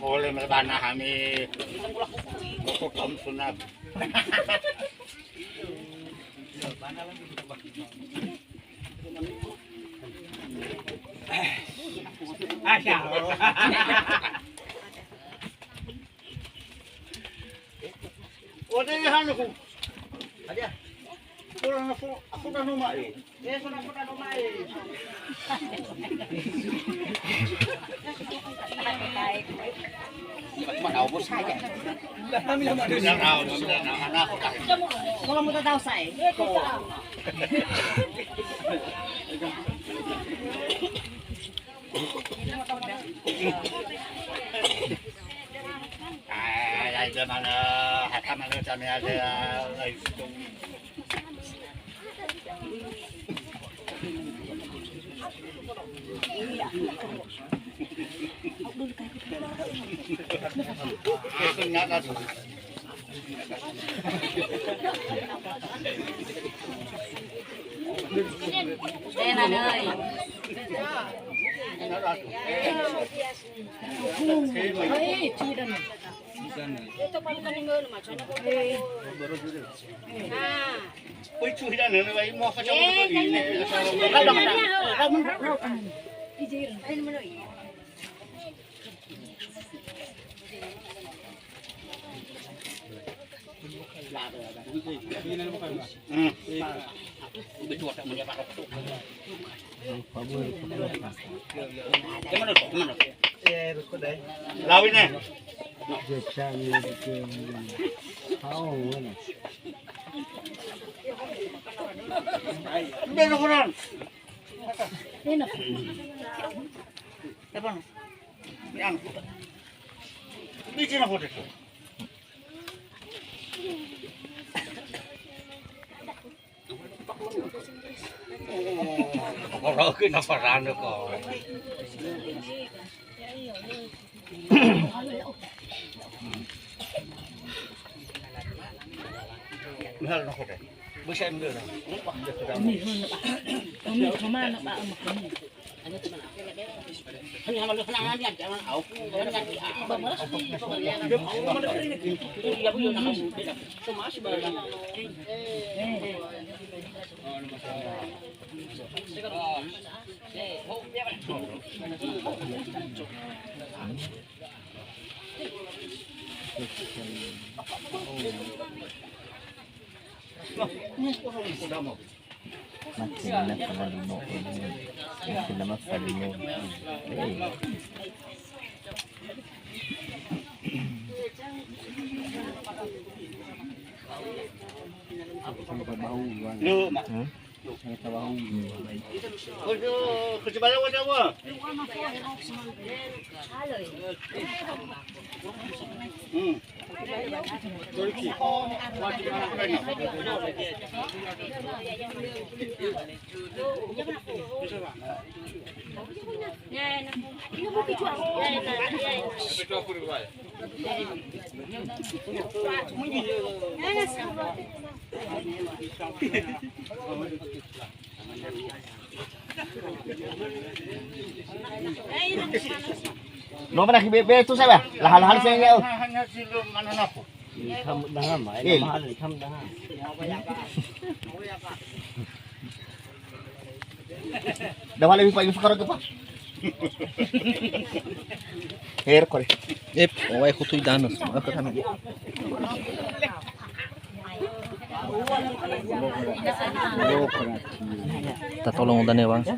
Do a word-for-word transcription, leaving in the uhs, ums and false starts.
Ole merbana hami. Kokotom sunat. Ode hanuku. Hadia? Aku dah, aku dah nomor eh. Kalau mau tahu saya. Lawi ne. Mbe no konan. Yang. Bikin apa itu? Ora ke na farana ko. Mihal na ko deh. Bisa ambil. Ini mana, Pak? Ini mana, Pak? Makin na falimo. Makin na falimo. Hey. Lu, ma. Hmm? Kerja, kerja bala wadah wa. Hmm. No mana ki bebe tu saya. Lahal-hal saya ya. Kamu dah lama, eh, mahal ni, kamu dah lama. Dah wala bi pa, bi fakar ke pa? Her kore. Ep, owai khutu idanas. Aku kan. Tatolong dane, Bang. Eh.